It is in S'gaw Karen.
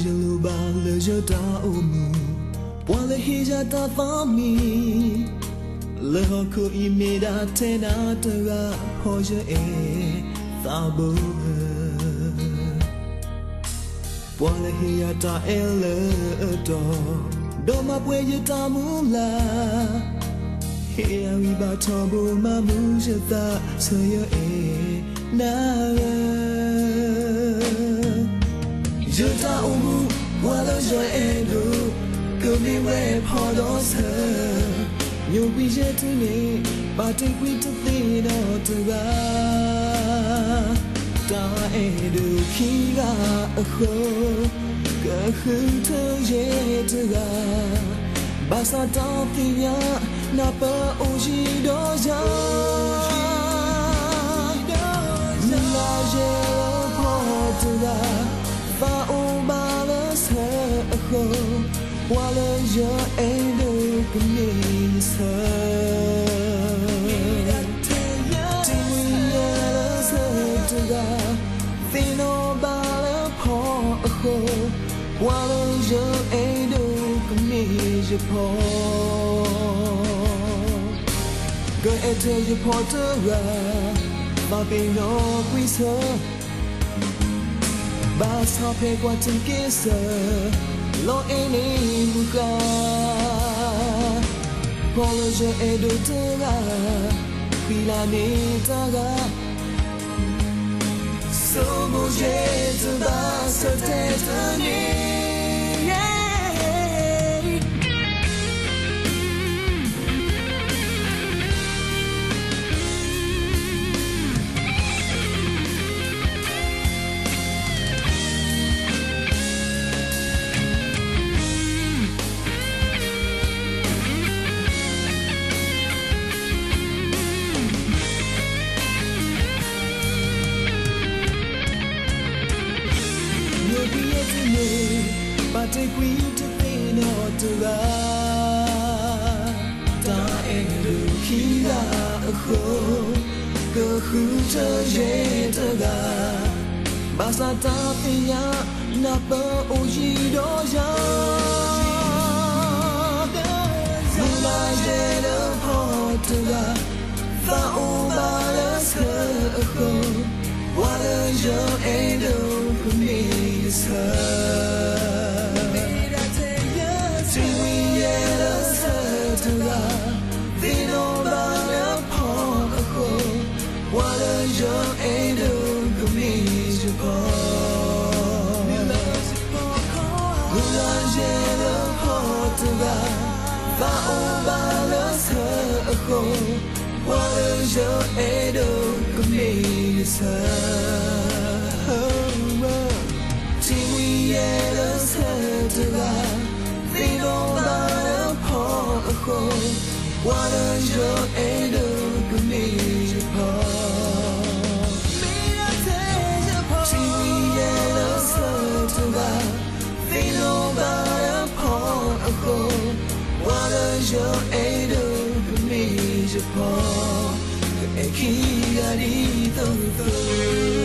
ယလိၣ်ဘၣ်လၢယတၢ်အိၣ်မူ, ပှၤလၢဟ့ၣ်ယၤတၢ်သးမံ, လၢဟီၣ်ခိၣ်အံၤမ့ၢ်ဒၣ်ထဲနၤတဂၤ, ဖီယအဲၣ်သးဘိဧၢ. ပှၤလၢဟ့ၣ်ယၤတၢ်အဲၣ်လၢအတီ, ဒီးမၤပှဲၤယတၢ်မုၢ်လၢ်, ဟ့ၣ်ယၤဂံၢ်ဘါထီဘိမၤမုာ်ယသး, ဆၢယအဲၣ်နၤဧၢ. ယတၢ်အိၣ်မူ, ပှၤလၢယအဲၣ်ဒိး, ကမ့ၢ်ဝဲဖီဒီးဆၢ, ညိကွံာ်ယဲၢ်ထူၣ်န့ၣ်, ပာ်တ့ၢ်ကွံာ်တသ့နီတဂၤ. တၢ်အဲၣ်ဒိးခံဂၤအဃိ, ကဃုထၢယဲၢ်တဂၤ, ဘၣ်ဆၣ်တၢ်သ့ၣ်ညါ, နၢ်ပၢၢ်အိၣ်ယံၤဒီးယၤ မုၢ်လၢ်ယဲၢ်လၢဖီတဂၤ, သးအိၣ်ဘၣ်လၢဆၢအဃိ, ပှၤလၢယအဲၣ်ဒိးကမ့ၢ်ယဆၢ. ထံၣ်ဝံၤယဲၢ်လၢဆၢတဂၤ, သ့ၣ်နီၣ်ဘၣ်လၢဖီအဃိ, ပှၤလၢယအဲၣ်ဒိးကမ့ၢ်ယဖီ. ကအဲၣ်ထဲယဖီတဂၤ, ဘၣ်ပ့ၤနီၣ်ကွံာ်ဆၢ, ဘၣ်ဆၣ်ဖဲကွၢ်ထံက့ၤဆၢ, လီၤအဲၣ်န့ၣ်မုၢ်ဃၢ်, ဖီလၢယအဲၣ်ဒိးတဂၤ, ဃံလၤန့ၢ်တၢ်ဂၤ, ဆိမိၣ်ယဲၢ်တဘၣ်ဆၢတဲာ်တန့ၢ် ညိကွံာ်ယဲၢ်ထူၣ်န့ၣ်, ပာ်တ့ၢ်ကွံာ်တသ့နီတဂၤ. တၢ်အဲၣ်ဒိးခံဂၤအဃိ, ကဃုထၢယဲၢ်တဂၤ, ဘၣ်ဆၣ်တၢ်သ့ၣ်ညါ, နၢ်ပၢၢ်အိၣ်ယံၤဒီးယၤ မုၢ်လၢ်ယဲၢ်လၢဖီတဂၤ, သးအိၣ်ဘၣ်လၢဆၢအဃိ, ပှၤလၢယအဲၣ်ဒိးကမ့ၢ်ယဆၢ. ထံၣ်ဝံၤယဲၢ်လၢဆၢတဂၤ, သ့ၣ်နီၣ်ဘၣ်လၢဖီအဃိ, ပှၤလၢယအဲၣ်ဒိးကမ့ၢ်ယဖီ. မုၢ်လၢ်ယဲၢ်လၢဖီတဂၤ, သးအိၣ်ဘၣ်လၢဆၢအဃိ, ပှၤလၢယအဲၣ်ဒိးကမ့ၢ်ယဆၢ. ထံၣ်ဝံၤယဲၢ်လၢဆၢတဂၤ, သ့ၣ်နီၣ်ဘၣ်လၢဖီအဃိ, ပှၤလၢယအဲၣ်ဒိးကမ့ၢ်ယဖီ. ထံၣ်ဝံၤယဲၢ်လၢဆၢတဂၤ, သ့ၣ်နီၣ်ဘၣ်လၢဖီအဃိ, ပှၤလၢယအဲၣ်ဒိးကမ့ၢ်ယဖီ. ကအဲၣ်ခံဂၤဒ်သိးသိး